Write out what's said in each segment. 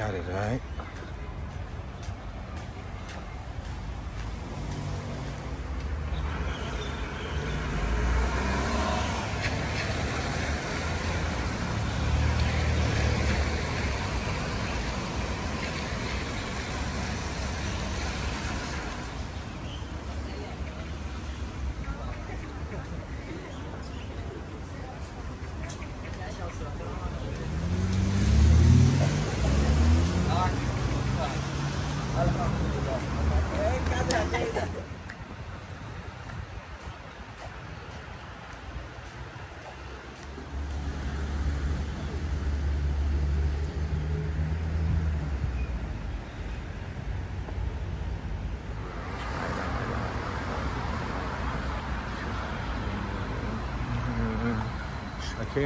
Got it, all right? Okay,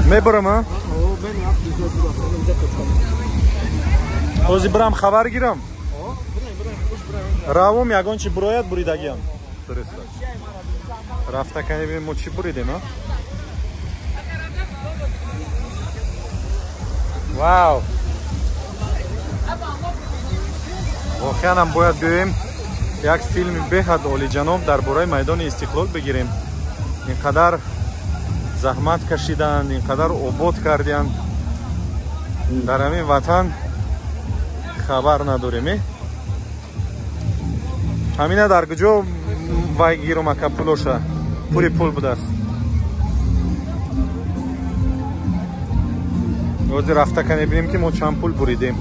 Мебарам, а? Ҳозир бирам хабар гирам. Равом ягон чи бурояд буридагиам. Дуруст. Рафта кани бинем мо чӣ буридем, а? Вау! Воқеан ҳам бояд биёем як филми беҳад олиҷаноб дар бораи майдони Истиқлол бигирем. Ин қадар заҳмат кашиданд, ин қадар обод кардианд. Дар ҳамин ватан хабар надорем, э? Ҳамина дар куҷо вай гирум ака пулоша? Пури пул будааст. Ҳозир рафта кане бинем ки мо чанд пул буридем.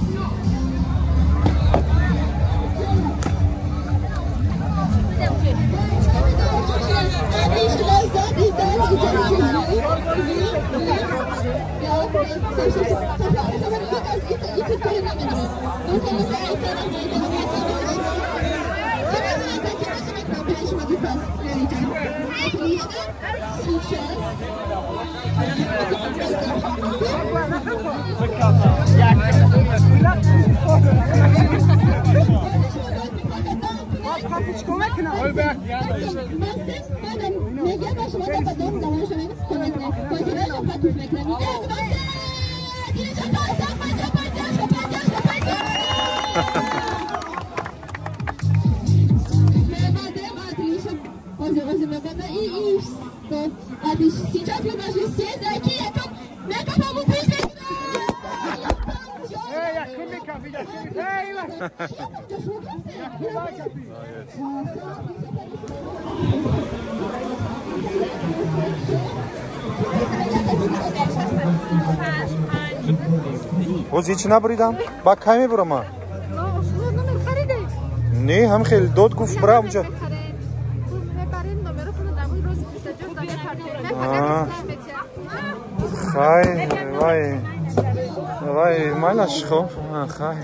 Ҳозир ҳеч набуридам? Ба кай мебурам ман? Не, ҳам хеле дод гуфт бира унҷа. Хай, вай. Вай, майлаш хоб. Хай.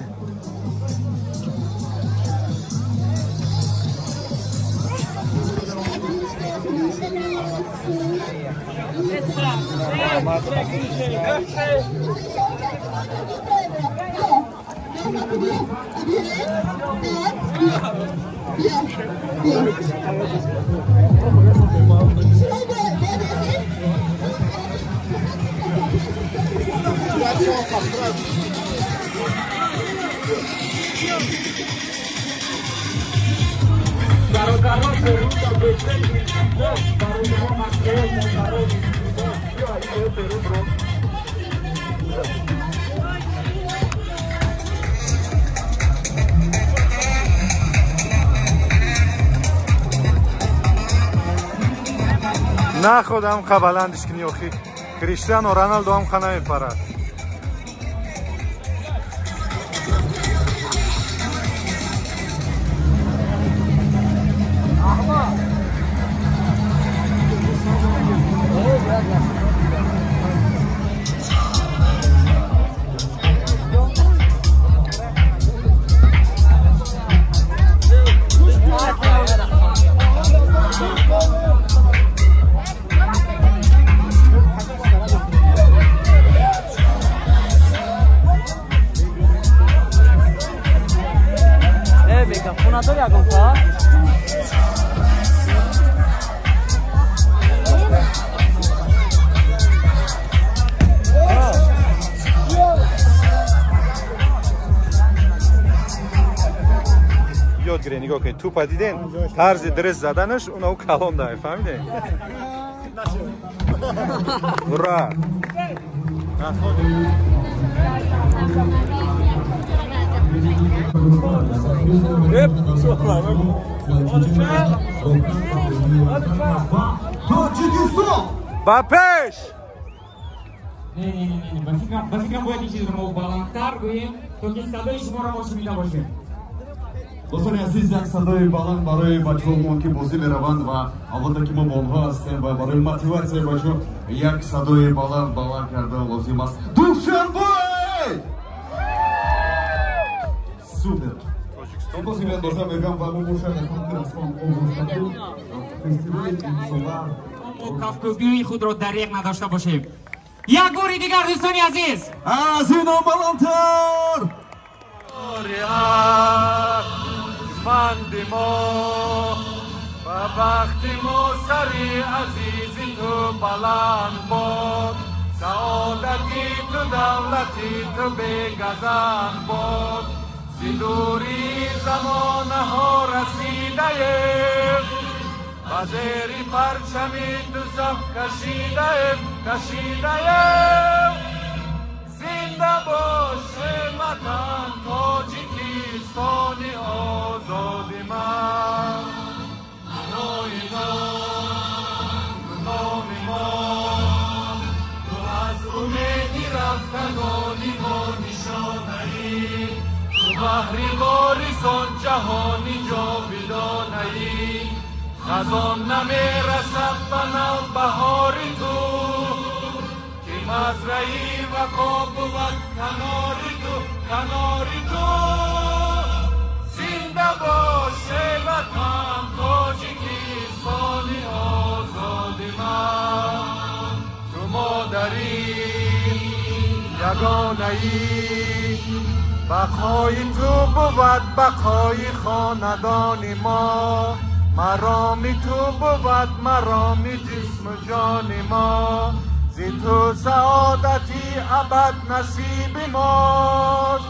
Наход ҳам баландиш кунӣ охи. Криштиану Роналду ҳам ха намепарад. Нигоҳ кунед, тӯпа диден, тарзи дуруст заданаш унав калон дай, фаҳмидед? Ура! Ба пеш! Не, не, не, не, ба фикрам бояд ин чизро мо баландтар гӯем, то ки садои шуморо мо шунида бошем. Дӯстони азиз, як садои баланд барои бачаҳомон ки бозӣ мераванд ва албатта ки мо бо онҳо ҳастем ва барои мотиватсияи бачаҳо як садои баланд баланд кардан лозим аст. Душанбе! Супер! Сипоси беандоза мегӯям ва мо бошад ки расман оғоз кардем фестивали имсола. Мо кафкӯбии худро дареғ надошта бошем. Як бори дигар, дӯстони азиз, аз ино баландтар. Манди мо ба бахти мо сари азизи ту баланд бод, саодати ту давлати ту бегазанд бод. Зи дури замонаҳо расидаем, ба зери парчами ту саф кашидаем, кашидаем. Зинда бош эй ватан, Тоҷикистони озоди ман. Барои номи мо ту аз умеди рафтагони мо нишонаӣ, ту баҳри ворисон ҷаҳони ҷовидонаӣ. Хазон намерасад ба навбаҳори ту, ки мазраи вафо бувад канори ту, канори ту. Зинда бош эй ватан, Тоҷикистони озоди ман. Ту модари ягонаӣ, бақои ту бувад бақои хонадони мо. Мароми ту бувад мароми ҷисму ҷони мо. Зи ту саодати абад насиби мост,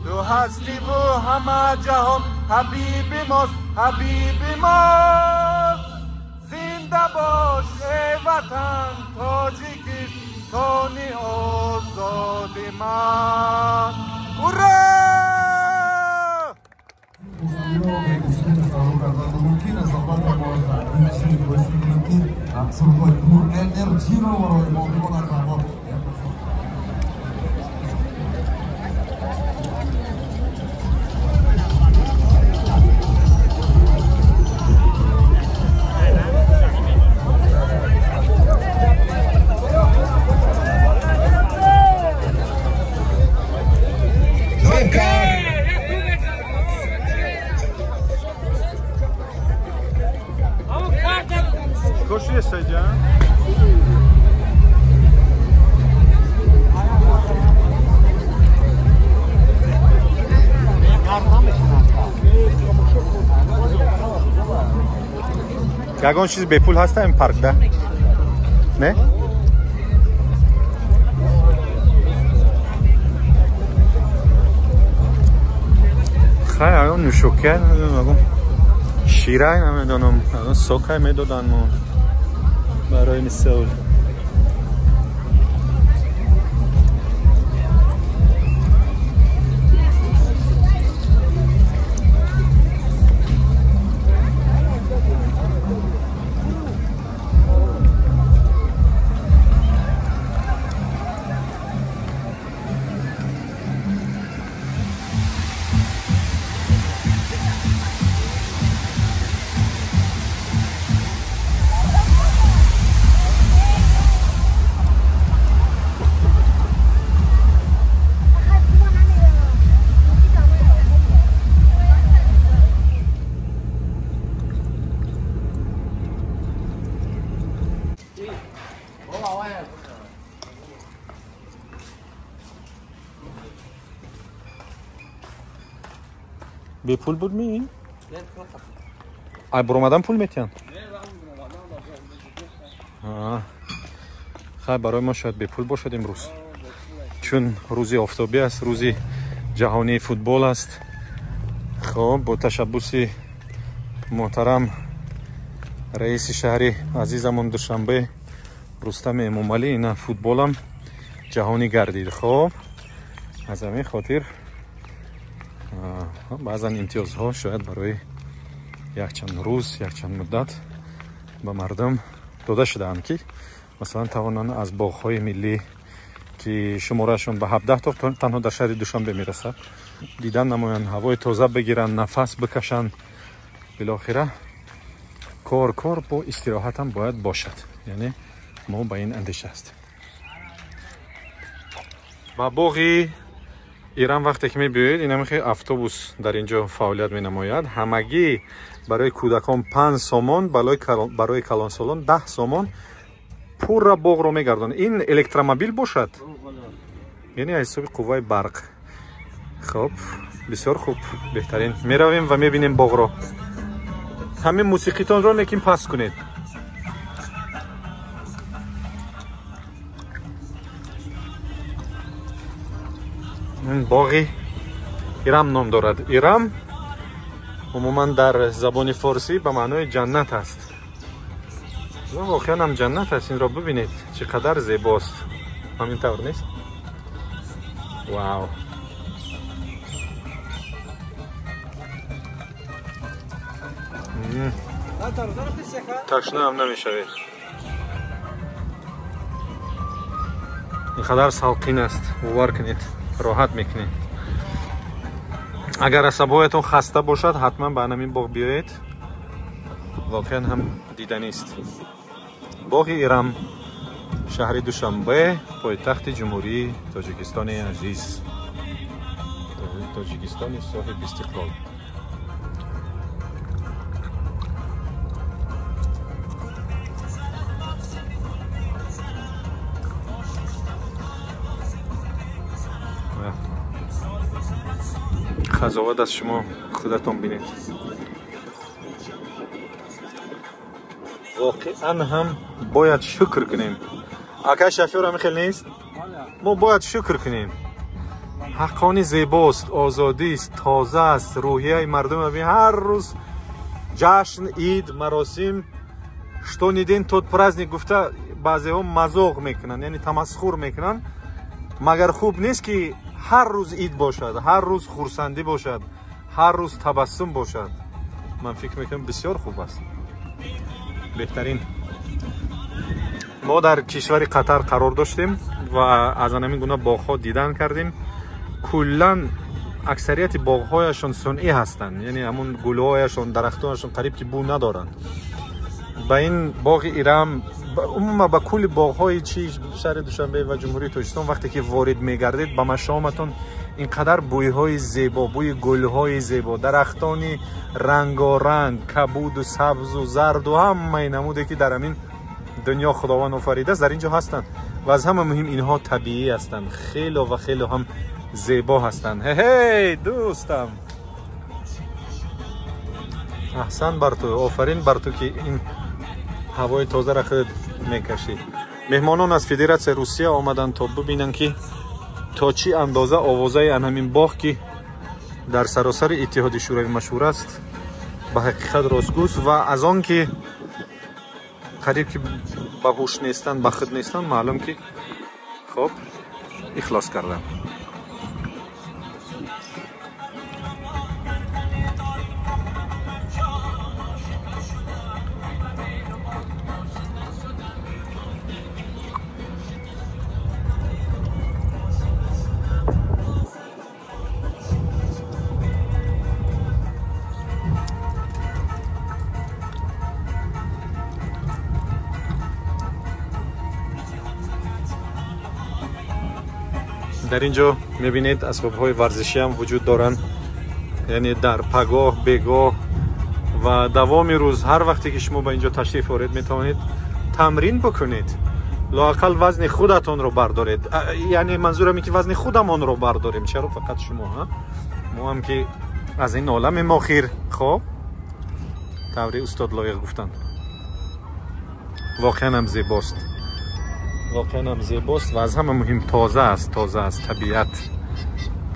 ту ҳастиву ҳама ҷаҳон ҳабиби мост, ҳабиби мост. Зинда бош эй ватан, Тоҷикистони озоди ман. Ура! Мумкин аст, албатта, мо инчунин хоҳиш мекунем, ки сурудҳои пурэнерҷиро барои мо бимонанд ва мо ягон чиз бепул ҳаста ин паркда? Не? Хай, ягон нӯшокия намедонам, ягон ширай намедонам, ягон сокай медодан мо барои мисол. Бепул буд ми? Ай, буромадан пул метиҳанд? Хай, барои мо шояд бепул бошад имрӯз, чун рӯзи офтобӣ аст, рӯзи ҷаҳонии футбол аст. Хоб, бо ташаббуси муҳтарам раиси шаҳри азизамон Душанбе Рустами Эмомалӣ ина футболам ҷаҳонӣ гардид. Хоб, аз ҳамин хотир баъзан имтиёзҳо шояд барои якчанд рӯз, якчанд муддат ба мардум дода шудаанд, ки масалан тавонанд аз боғҳои миллӣ, ки шумораашон ба 17 то танҳо дар шаҳри Душанбе мерасад, дидан намоянд, ҳавои тоза бигиранд, нафас бикашанд. Билохира кор бо истироҳатам бояд бошад. Яъне мо ба ин андеша ҳастем. Ба боғи Иран вақте ки мебиёед, ин ҳамин автобус дар ин ҷо фаъолият менамояд. Ҳамагӣ барои кӯдакон 5 сомон, барои калонсолон 10 сомон Пурра боғро мегардонад. Ин электромобил бошад, яъне аз ҳисоби қувваи барқ. Хуб, бисёр хуб, беҳтарин. Меравем ва мебинем боғро. Ҳамин мусиқитонро лекин паст кунед. Ин боғи Ирам ном дорад. Ирам умуман дар забони форсӣ ба маънои ҷаннат аст. Ва воқеан ҳам ҷаннат аст. Инро бибинед, чӣ қадар зебост. Ҳамин тавр нест? Вау! Ташна ҳам намешавед. Ин қадар салқин аст, бовар кунед, роҳат мекунед. Агар асабҳоятон хаста бошад, ҳатман ба ҳамин боғ биёед. Воқеан ҳам диданист. Боғи Ирам, шаҳри Душанбе, пойтахти Ҷумҳурии Тоҷикистони азиз, Тоҷикистони соҳиби истиқлол. Қазоват аз шумо, худатон бинед. Воқеан ҳам бояд шукр кунем. Акай шофёр ҳамин хел нест? Мо бояд шукр кунем. Ҳаққони зебост, озодист, тоза аст, рӯҳияи мардум. Ҳар рӯз ҷашн, ид, маросим, что ни день, тот праздник гуфта баъзеҳо мазоқ мекунанд, яъне тамасхур мекунанд. Магар хуб нест ки ҳар рӯз ид бошад, ҳар рӯз хурсандӣ бошад, ҳар рӯз табассум бошад? Ман фикр мекунам бисёр хуб аст, беҳтарин. Мо дар кишвари Қатар қарор доштем ва аз ҳамин гуна боғҳо дидан кардем. Куллан аксарияти боғҳояшон сунъӣ ҳастанд, яъне ҳамун гулҳояшон, дарахтонашон қариб ки бӯ надоранд. Ба ин боғи Ирам, умуман ба кулли боғҳои чи шаҳри Душанбе ва Ҷумҳурии Тоҷикистон вақте ки ворид мегардед, ба машоматон ин қадар бӯйҳои зебо, бӯи гулҳои зебо, дарахтони рангоранг, кабуду сабзу зарду ҳамаи намуде ки дар ҳамин дунё Худованд офаридааст, дар ин ҷо ҳастанд. Ва аз ҳама муҳим инҳо табиӣ ҳастанд, хело ва хело ҳам зебо ҳастанд. Ҳе-ҳей, дӯстам, аҳсан бар ту, офарин бар ту ки ин ҳавои тозаро худ мекашӣ. Меҳмонон аз Федератсияи Русия омаданд то бибинанд ки то чӣ андоза овозаи ан ҳамин боғ ки дар саросари Иттиҳоди Шӯравӣ машҳур аст, ба ҳақиқат ростгӯст ва аз он ки қариб ки ба ҳуш нестанд, ба худ нестанд, маълум ки хоб ихлос карданд. Дар ин ҷо мебинед асбобҳои варзишӣ ҳам вуҷуд доранд, яъне дар пагоҳ, бегоҳ ва давоми рӯз ҳар вақте ки шумо ба ин ҷо ташриф оред, метавонед тамрин бикунед, лоақал вазни худатонро бардоред. Яъне манзурам ин ки вазни худамонро бардорем, чаро фақат шумо? Мо ҳам ки аз ин оламем охир. Хоб, таври устод лоиқ гуфтанд, воқеан ҳам зебост, воқеан ҳам зебост ва аз ҳама муҳим тоза аст, тоза аст. Табиат,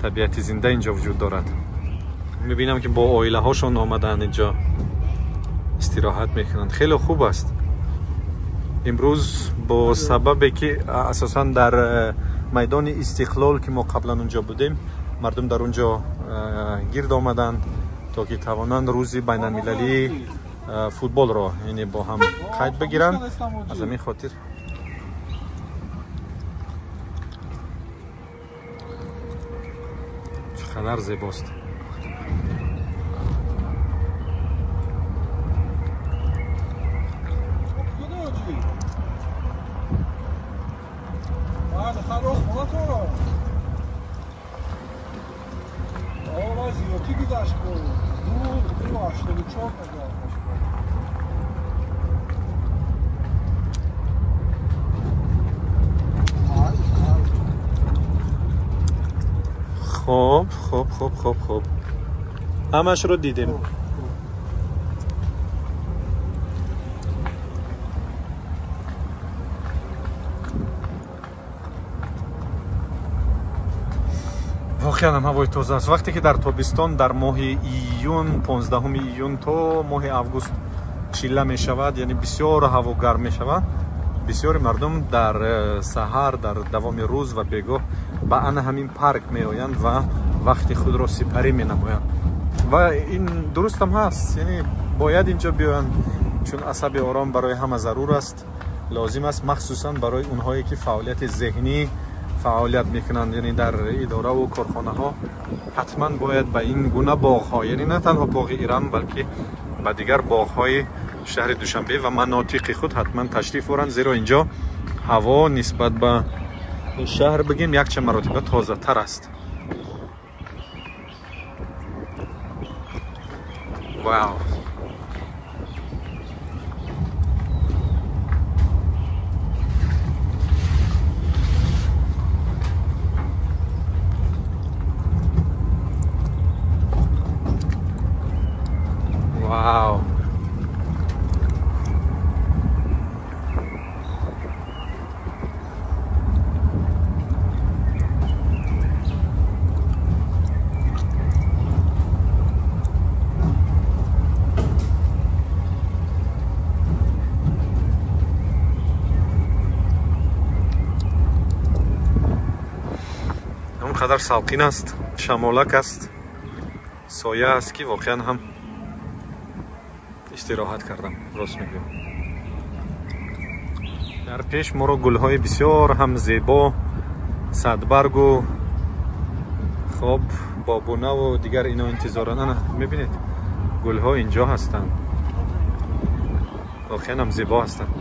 табиати зинда инҷо вуҷуд дорад. Мебинам ки бо оилаҳошон омадаанд инҷо, истироҳат мекунанд. Хеле хуб аст. Имрӯз бо сабабе ки асосан дар майдони Истиқлол ки мо қаблан унҷо будем, мардум дар унҷо гирд омаданд то ки тавонанд рӯзи байналмилалии футболро яъне бо ҳам қайд бигиранд. Аз ҳамин хотир чӣ қадар зебост. Хоб, хоб, хоб, хоб, хоб. Ҳамашро дидем. Воқеан ҳам ҳавои тоза аст. Вақте ки дар тобистон дар моҳи июн, 15 июн то моҳи август чилла мешавад, яъне бисёр ҳаво гарм мешавад, бисёри мардум дар саҳар, дар давоми рӯз ва бегоҳ ба ана ҳамин парк меоянд ва вақти худро сипарӣ менамоянд. Ва ин дурустам ҳаст, яъне бояд инҷо биёянд, чун асаби ором барои ҳама зарур аст, лозим аст, махсусан барои онҳое ки фаъолияти зеҳнӣ фаъолият мекунанд, яъне дар идораву корхонаҳо ҳатман бояд ба ин гуна боғҳо, яъне на танҳо боғи Ирам, балки ба дигар боғҳои шаҳри Душанбе ва манотиқи худ ҳатман ташриф оранд, зеро инҷо ҳаво нисбат ба шаҳр бигем якчанд маротиба тозатар аст. Вау! Вау! Он қадар салқин аст, шамолак аст, соя аст ки воқеан ҳам истироҳат кардам, рост мегӯям. Дар пеш моро гулҳои бисёр ҳам зебо, садбаргу, хоб, бобунаву дигар ино интизоранд. Ана мебинед, гулҳо инҷо ҳастанд, воқеан ҳам зебо ҳастанд.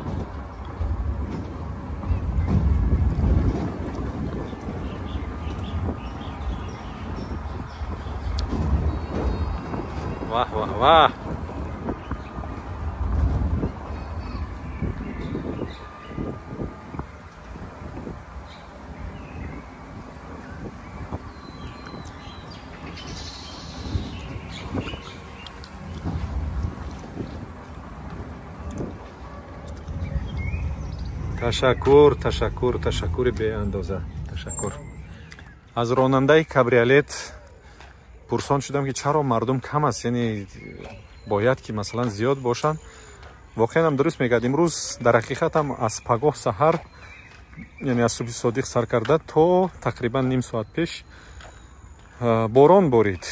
Ваҳ, ваҳ, ваҳ! Ташаккур, ташаккур, ташаккури беандоза, ташаккур. Аз ронандаи кабриолет пурсон шудам ки чаро мардум кам аст, яъне бояд ки масалан зиёд бошанд. Воқеан ҳам дуруст мегӯяд. Имрӯз дар ҳақиқат ҳам аз пагоҳ саҳар, яъне аз субҳи содиқ сар карда то тақрибан ним соат пеш борон борид.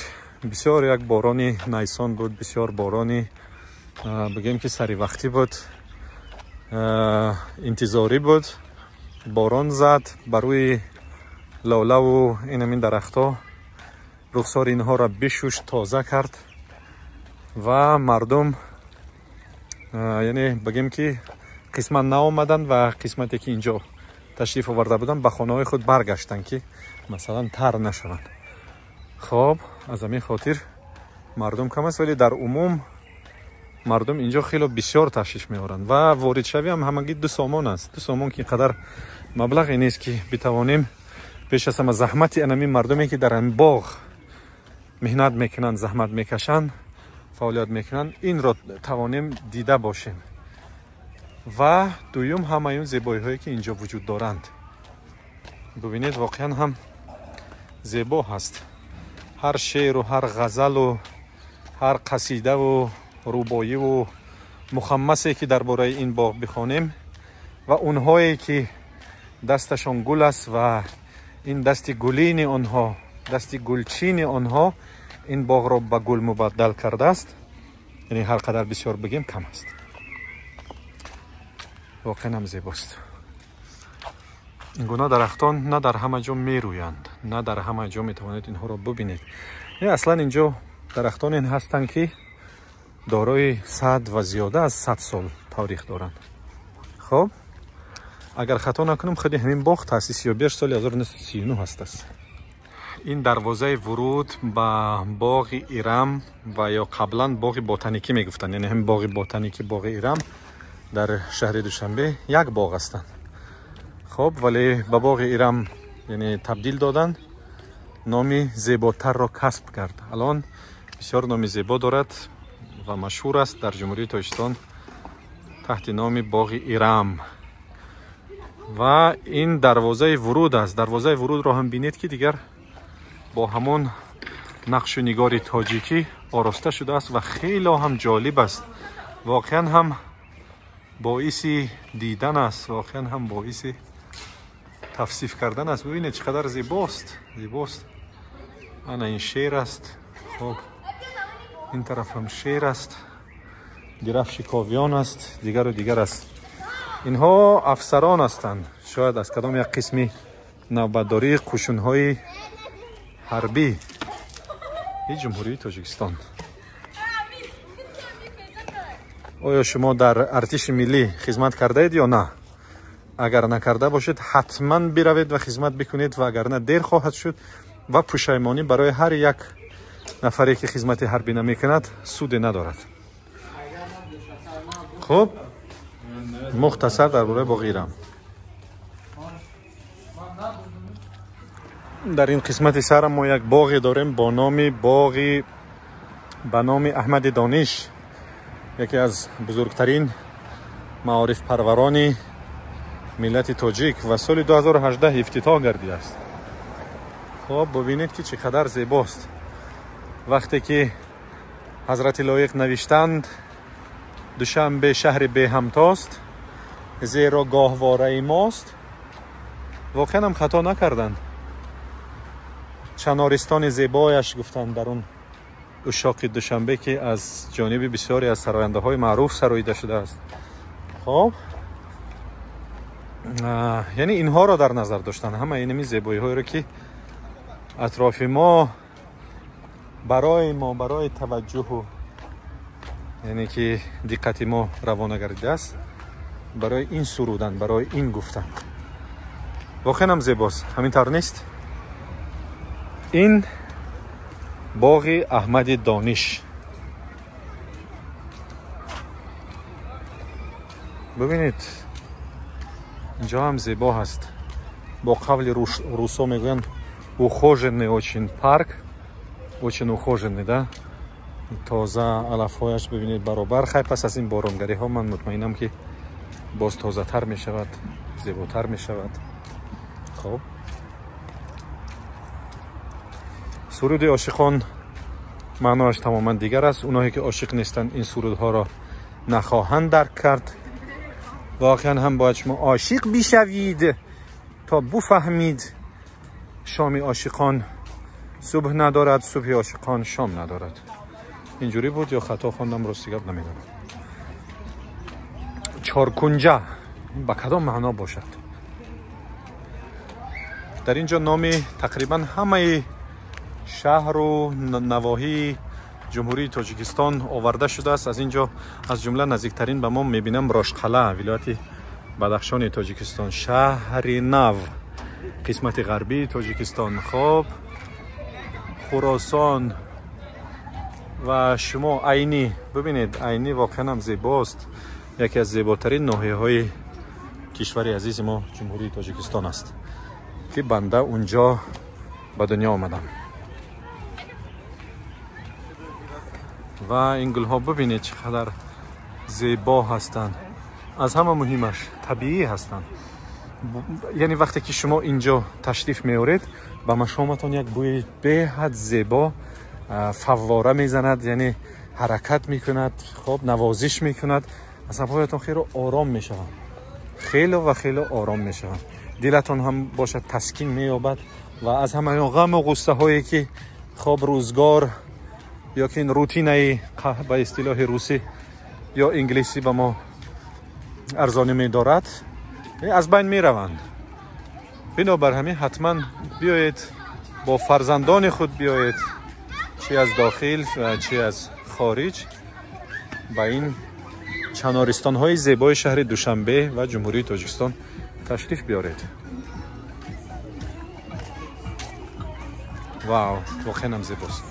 Бисёр як борони найсон буд, бисёр борони бигӯем ки саривақтӣ буд, интизорӣ буд. Борон зад ба рӯи лолаву инамин дарахтҳо, рухсори инҳоро бишушт, тоза кард ва мардум, яъне бигем ки қисман наомаданд ва қисмате ки инҷо ташриф оварда буданд ба хонаҳои худ баргаштанд ки масалан тар нашаванд. Хоб, аз ҳамин хотир мардум кам аст, вале дар умум мардум инҷо хело бисёр ташриф меоранд ва воридшавӣ ҳам ҳамагӣ 2 сомон аст. 2 сомон ки ин қадар маблағе нест ки битавонем пеш аз ҳама заҳмати анамин мардуме ки дар ҳамин боғ меҳнат мекунанд, заҳмат мекашанд, фаъолият мекунанд, инро тавонем дида бошем. Ва дуюм ҳамаи он зебоиҳое ки инҷо вуҷуд доранд. Бубинед, воқеан ҳам зебо ҳаст. Ҳар шеъру ҳар ғазалу ҳар қасидаву рубоиву мухаммасе ки дар бораи ин боғ бихонем ва онҳое ки дасташон гул аст ва ин дасти гулини онҳо, дасти гулчини онҳо ин боғро ба гул мубаддал кардааст, яъне ҳар қадар бисёр бигем кам аст. Воқеан ҳам зебост. Ин гуна дарахтон на дар ҳама ҷо мерӯянд, на дар ҳама ҷо метавонед инҳоро бубинед. Аслан инҷо дарахтоне ҳастанд ки дорои 100 ва зиёда аз 100 сол таърих доранд. Хоб, агар хато накунам, худи ҳамин боғ таъсис ёбияш соли 1939 ҳастааст. Ин дарвозаи вуруд ба боғи Ирам ва ё қаблан боғи ботаникӣ мегуфтанд, яъне ҳамин боғи ботаникӣ, боғи Ирам дар шаҳри Душанбе як боғ ҳастанд. Хоб, вале ба боғи Ирам яъне табдил доданд. номи зеботарро касб кард. Алон бисёр номи зебо дорад ва машҳур аст дар Ҷумҳурии Тоҷикистон таҳти номи боғи Ирам. Ва ин дарвозаи вуруд аст. Дарвозаи вурудро ҳам бинед, ки дигар бо ҳамон нақшу нигори тоҷикӣ ороста шудааст ва хело ҳам ҷолиб аст. Воқеан ҳам боиси дидан аст, воқеан ҳам боиси тавсиф кардан аст. Бибинед, чӣ қадар зебост, зебост. Ана ин шер аст. Хоб, ин тараф ҳам шер аст, дирафши ковиён аст, дигару дигар аст. Инҳо афсарон ҳастанд, шояд аз кадом як қисми навбатдории қушунҳои ҳарбӣ Ҷумҳурии Тоҷикистон. Оё шумо дар артиши миллӣ хизмат кардаед ё на? Агар накарда бошед, ҳатман биравед ва хизмат бикунед, ва агар на, дер хоҳад шуд ва пушаймонӣ барои ҳар як нафаре, ки хизмати ҳарбӣ намекунад, суде надорад. Хуб, мухтасар дар бораи боғи Ирам. Дар ин қисмати шаҳр мо як боғе дорем бо номи боғи ба номи Аҳмади Дониш, яке аз бузургтарин маорифпарварони миллати тоҷик ва соли 2018 ифтитоҳ гардидааст. Хоб, бубинед, ки чӣ қадар зебост. Вақте ки ҳазрати Лоиқ навиштанд: «Душанбе шаҳри беҳамтост, зеро гоҳвораи мост», воқеан ҳам хато накарданд. Чанористони зебояш гуфтанд дар он ушоқи Душанбе, ки аз ҷониби бисёре аз сарояндаҳои маъруф сароида шудааст. Хоб, яъне инҳоро дар назар доштанд, ҳама инами зебоиҳоеро, ки атрофи мо барои мо, барои таваҷҷуҳу яъне ки диққати мо равона гардидааст, барои ин суруданд, барои ин гуфтанд. Воқеан ҳам зебост, ҳамин тавр нест? Ин боғи Аҳмади Дониш. Бибинед, инҷо ҳам зебо ҳаст. Бо қавли русо мегӯянд, ухоженный очень парк, очень ухоженный, да, тоза, алафҳояш бибинед баробар. Хай, пас аз ин боронгариҳо ман мутмаинам, ки боз тозатар мешавад, зеботар мешавад. Хоб, суруди ошиқон маъноаш тамоман дигар аст. Оное ки ошиқ нестанд, ин сурудҳоро нахоҳанд дарк кард. Воқеан ҳам бояд шумо ошиқ бишавид, то буфаҳмид: шоми ошиқон субҳ надорад, субҳи ошиқон шом надорад. Инҷурӣ буд ё хато хондам, рости гап намедонам. Чоркунҷа ба кадом маъно бошад? Дар ин ҷо номи тақрибан ҳамаи шаҳру навоҳии Ҷумҳурии Тоҷикистон оварда шудааст. Аз ин ҷо, аз ҷумла наздиктарин ба мо мебинам Рошқала, вилояти Бадахшони Тоҷикистон, шаҳри Нав, қисмати ғарбии Тоҷикистон, хоб, Хуросон ва шумо Айнӣ. Бибинед, Айнӣ воқеан ҳам зебост, яке аз зеботарин ноҳияҳои кишвари азизи мо, Ҷумҳурии Тоҷикистон аст, ки банда унҷо ба дунё омадам. Ва ин гулҳо, бибинед, чӣ қадар зебо ҳастанд. Аз ҳама муҳимаш, табиӣ ҳастанд. Яъне вақте ки шумо инҷо ташриф меоред, ба машоматон як бӯи беҳад зебо фаввора мезанад, яъне ҳаракат мекунад, хоб, навозиш мекунад, асабҳоятон хело ором мешаванд, хело ва хело ором мешаванд, дилатон ҳам бошад таскин меёбад ва аз ҳамаи ғаму ғуссаҳое, ки хоб, рӯзгор ё ки ин рутинаи ба истилоҳи русӣ ё инглисӣ ба мо арзонӣ медорад, аз байн мераванд. Бинобар ҳамин ҳатман биёед, бо фарзандони худ биёед, чи аз дохил ва чи аз хориҷ, ба ин чанористонҳои зебои шаҳри Душанбе ва Ҷумҳурии Тоҷикистон ташриф биёред. Вау, воқеан ҳам зебост.